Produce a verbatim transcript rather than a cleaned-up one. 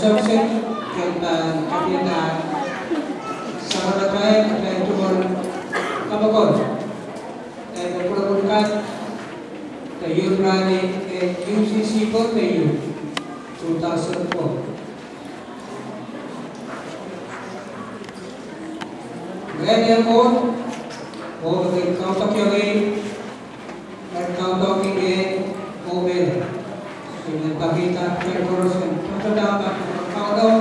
Joseph, ken pan kapita sa mga tribe, at may tumor kabakol. Tayo pura pura tayo rani, eh, U C C po tayo, two thousand four. Ready ako, o, okay, kautak yun, eh. Nagkautok iti Obel. Nagpakita, nagkurus, nagkautok, nagkautok,